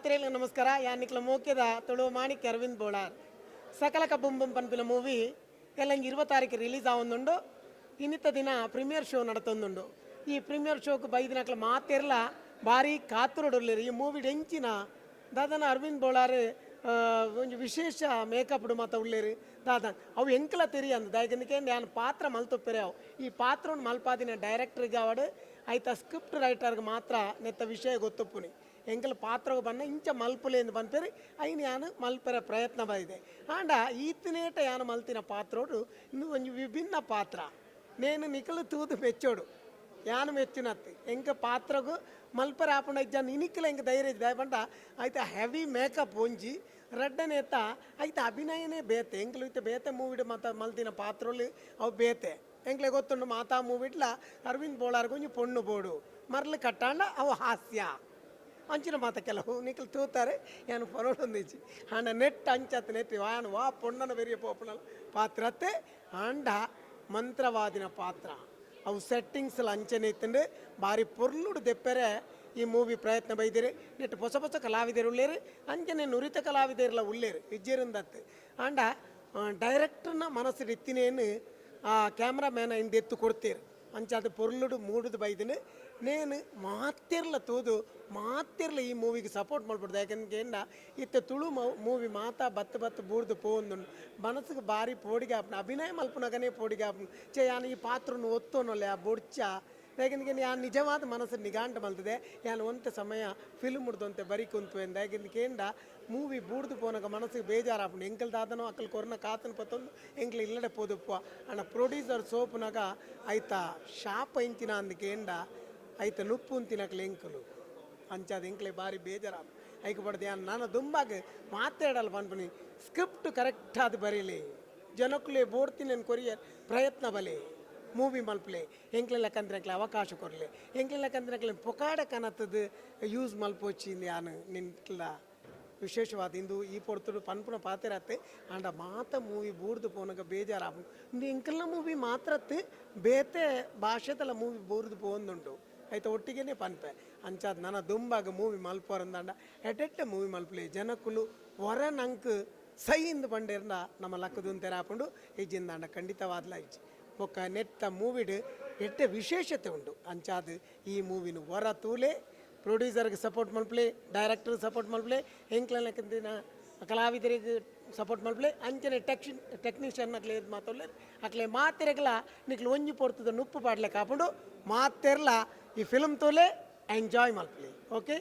ಮಾತ್ರೆಲ್ಲ ನಮಸ್ಕಾರ. ಯಾನಿಕ್ಲ ಮೋಕೆದ ತುಳು ಮಾಣಿಕ್ಯ ಅರವಿಂದ್ ಬೋಳಾರ್. ಸಕಲಕ ಬುಂ ಬುಂ ಪನ್ಪಿನ ಮೂವಿ ಎಲ್ಲಂಗೆ 20 ತಾರೀಕು ರಿಲೀಸ್ ಆವೊಂದುಂಡು. ಇನ್ನಿತ್ತ ದಿನ ಪ್ರೀಮಿಯರ್ ಶೋ ನಡತೊಂದುಂಡು. ಈ ಪ್ರೀಮಿಯರ್ ಶೋಕ್ ಬೈದಿನಕ್ಲ ಮಾತೆರ್ಲ ಬಾರಿ ಕಾತುರಡುಲ್ಲೆರ್. ಈ ಮೂವಿ ಎಂಚಿನ ದಾದನ ಅರವಿಂದ್ ಬೋಳಾರ್ ಒಂಜಿ ವಿಶೇಷ ಮೇಕಪ್ ಮಾತ ಉಲ್ಲೇರು ದಾದ ಅವು ಎಂಕಲ ತೆರಿಯಂದು. ದಾಯೆಗಂದಿಕೆ ಯಾನ್ ಪಾತ್ರ ಮಲ್ತೊಪ್ಪೆರೆ ಅವು ಈ ಪಾತ್ರನ್ ಮಲ್ಪಾದಿನ ಡೈರೆಕ್ಟರ್ಗೆ ಅವಡು ಐತ ಸ್ಕ್ರಿಪ್ಟ್ ರೈಟರ್ಗೆ ಮಾತ್ರ ನೆತ್ತ ವಿಷಯ ಗೊತ್ತುಪ್ಪುನಿ. ಎಂಕಲ ಪಾತ್ರಗ್ ಬನ್ನ ಇಂಚ ಮಲ್ಪುಲೆ ಪನ್ಪೆರ್, ಐನ್ ಯಾನ್ ಮಲ್ಪೆರೆ ಪ್ರಯತ್ನ ಬೈದೆ. ಆಂಡ ಈತನೇಟ ಯಾನ್ ಮಲ್ತಿನ ಪಾತ್ರೋಡು ಇಂದು ಒಂಜಿ ವಿಭಿನ್ನ ಪಾತ್ರ. ನೇನು ನಿಕಲು ತೂದು ಮೆಚ್ಚೋಡು, ಯಾನ್ ಮೆಚ್ಚುನತ್ತು. ಎಂಕ ಪಾತ್ರಗು ಮಲ್ಪೆರೆ ಆಪುಂಡ ಇಜ್ಜಾನ್ ಇನಿಕ್ಲ ಎಂಕ್ ಧೈರ್ಯ ಇಜ್ಜಿ. ದಾಯೆ ಪಂಡ ಐತ ಹೆವಿ ಮೇಕಪ್ ಒಂಜಿ, ರಡ್ಡನೇತ ಐತ ಅಭಿನಯನೇ ಬೇತೆ. ಎಂಕ್ಲು ಇತ್ತೆ ಬೇತೆ ಮೂವಿಡ್ ಮಾತ ಮಲ್ತಿನ ಪಾತ್ರೊಲು ಅವು ಬೇತೆ. ಎಂಕ್ಲೆ ಗೊತ್ತುಂಡು, ಮಾತಾ ಮೂವಿಡ್ಲ ಅರವಿಂದ್ ಬೋಳಾರ್ಗ್ ಒಂಜಿ ಪೊಣ್ಣು ಬೋಡು, ಮರ್ಲು ಕಟ್ಟಾಂಡ ಅವು ಹಾಸ್ಯ ಅಂಚಿನ ಮಾತ ಕೆಲವು ನಿಕಲ್ ತೂತಾರೆ. ಯಾನ್ ಪನೊಡೊಂದಿಜ್ಜಿ. ಆಂಡ ನೆಟ್ ಅಂಚತ್ ನೆಟ್ ಯಾನ್ ವಾ ಪೊಣ್ಣನ ಬೆರಿಯ ಪೋಪುನಲ ಪಾತ್ರತ್ತೆ. ಆಂಡ ಮಂತ್ರವಾದಿನ ಪಾತ್ರ ಅವು ಸೆಟ್ಟಿಂಗ್ಸ್ ಅಂಚನೆ ಇತ್ತುಂಡು. ಬಾರಿ ಪೊರ್ಲುಡು ದೆಪ್ಪೆರೆ ಈ ಮೂವಿ ಪ್ರಯತ್ನ ಬೈದಿರಿ. ನೆಟ್ ಪೊಸ ಪೊಸ ಕಲಾವಿದರು ಉಲ್ಲೇರು, ಅಂಚನೆ ನುರಿತ ಕಲಾವಿದರ್ಲ ಉಲ್ಲೇರು, ಇಜ್ಜೆರುಂದತ್ತು. ಆಂಡ ಡೈರೆಕ್ಟರ್ನ ಮನಸ್ಸು ಇತ್ತಿನೇನು ಆ ಕ್ಯಾಮ್ರಾಮ್ಯಾನ್ ಇಂದ ಎತ್ತು ಕೊಡ್ತೇರು. ಅಂಚಾದ ಪೊರ್ಲುಡು ಮೂಡುದು ಬೈದಿನಿ. ನೇನು ಮಾತೆರ್ಲ ತೂದು ಮಾತೆರ್ಲ ಈ ಮೂವಿಗೆ ಸಪೋರ್ಟ್ ಮಲ್ಪೊಡು. ಯಾಕಂದ್ರೆ ಇತ್ತೆ ತುಳು ಮೂವಿ ಮಾತಾ ಬತ್ತು ಬತ್ತು ಬೂರ್ದು ಪೋವೊಂದುಂಡು. ಮನಸ್ಸಿಗೆ ಬಾರಿ ಪೋಡಿಗೆ ಆಪುಂಡು. ಅಭಿನಯ ಮಲ್ಪುನಗನೇ ಪೋಡಿಗೆ ಆಪುಂಡು. ಚೆ, ಯಾನ್ ಈ ಪಾತ್ರನು ಒತ್ತೊನೊಲ್ಲೆ ಆ ಬೊಡ್ಚ. ಯಾಕಂದ್ರೆ ಯಾನ್ ನಿಜವಾದ ಮನಸ್ಸು ನಿಗಾಂಟ ಮಲ್ತದೆ. ಯಾನ್ ಒಂತೆ ಸಮಯ ಫಿಲ್ಮ್ ಒಂತೆ ಬರಿ ಕುಂತುವೆ. ಯಾಕಂದ್ರೆ ಕೇಂಡ ಮೂವಿ ಬೂರ್ದು ಪೋನಗ ಮನಸ್ಸಿಗೆ ಬೇಜಾರಾಪುಂಡು. ಎಂಕಲ್ ದಾದನೋ ಅಕಲ್ ಕೊರ್ನ ಕಾತನ್ ಪತ್ತೊಂದು ಎಂಕ್ಲ ಇಲ್ಲಡೆ ಪೋದುಪ್ಪ. ಅಣ್ಣ ಪ್ರೊಡ್ಯೂಸರ್ ಸೋಪುನಗ ಐತ ಶಾಪ ಇಂಚಿನ ಅಂದ್ ಕೇಂಡ ಐತ ನುಪ್ಪು ಅಂತಿನಕ್ಲೆ ಎಂಕಲು ಅಂಚಾದ ಎಂಕ್ಲೆ ಬಾರಿ ಬೇಜಾರಾಪ. ಐಕ್ ಪಡ್ದು ಯಾನ್ ನಾನು ದುಂಬಾಗ ಮಾತಾಡಲ್ಲ ಪನ್ಪುನಿ, ಸ್ಕ್ರಿಪ್ಟ್ ಕರೆಕ್ಟ್ ಆದ್ ಬರೀಲಿ, ಜನಕ್ಕುಲೆ ಬೋಡ್ತಿನೇನು ಕೊರಿಯ ಪ್ರಯತ್ನ ಬಲೆ, ಮೂವಿ ಮಲ್ಪಲೆ, ಎಂಕ್ಲೆ ಲೆಕ್ಕಂದ್ರೆ ಎಂಕ್ಲೆ ಅವಕಾಶ ಕೊರ್ಲೆ, ಎಂಕ್ಲೆ ಲೆಕ್ಕಂದ್ರೆ ಎಂಕ್ಲೆ ಪೊಕಾಡ ಕನತದ ಯೂಸ್ ಮಲ್ಪೊಚ್ಚಿ. ಯಾನ್ ನಿಂತ್ಲ ವಿಶೇಷವಾದ ಇಂದು ಈ ಪೊರ್ತುಡು ಪನ್ಪುನ ಪಾತೆರತ್ತೆ. ಆಂಡ ಮಾತ ಮೂವಿ ಬೂರ್ದು ಪೋನಗ ಬೇಜಾರಾಪುಂಡು. ಇಂದು ಎಂಕಲ್ನ ಮೂವಿ ಮಾತ್ರತ್, ಬೇತೆ ಭಾಷೆದಲ ಮೂವಿ ಬೂರ್ದು ಪೋವೊಂದುಂಡು. ಐತ ಒಟ್ಟಿಗೆನೆ ಪನ್ಪೆ. ಅಂಚಾದ್ ನನ ದುಂಬಾಗ ಮೂವಿ ಮಲ್ಪೊರಂದಾಂಡ ಎಡ್ಡೆಡ್ಡೆ ಮೂವಿ ಮಲ್ಪಲೆ. ಜನಕುಲು ವರ ನಂಕ್ ಸೈ ಇಂದ್ ಪಂಡೇರ್ನ ನಮ್ಮ ಲಕ್ಕದುಂತೆರ ಆಪುಂಡು. ಇಜ್ಜಿಂದಾಂಡ ಖಂಡಿತವಾದ್ಲ ಇಜ್ಜಿ. ಬೊಕ್ಕ ನೆತ್ತ ಮೂವಿಡ್ ಎಡ್ಡೆ ವಿಶೇಷತೆ ಉಂಡು. ಅಂಚಾದ್ ಈ ಮೂವಿನ ವರ ತೂಲೆ, ಪ್ರೊಡ್ಯೂಸರ್ಗೆ ಸಪೋರ್ಟ್ ಮಲ್ಪಲೆ, ಡೈರೆಕ್ಟರ್ ಸಪೋರ್ಟ್ ಮಲ್ಪಲೆ, ಎಂಕ್ಲನ ಕಲಾವಿದರಿಗೆ ಸಪೋರ್ಟ್ ಮಲ್ಪಲೆ. ಅಂಚನೆ ಟೆಕ್ನಿಷಿಯನ್ ಅಕ್ಲೆ ಮಾತೊಲ್ಲೆರ್, ಅಕ್ಲೆ ಮಾತೆರೆಗ್ಲ ನಿಕ್ಲು ಒಂಜಿ ಪೊರ್ತುದ ನುಪ್ಪು ಪಾಡ್ಲೆ ಕಾಪುಂಡು. ಮಾತೆರ್ಲ ಈ ಫಿಲ್ಮ್ ತೂಲೆ, ಎಂಜಾಯ್ ಮಲ್ಪಲೆ. ಓಕೆ.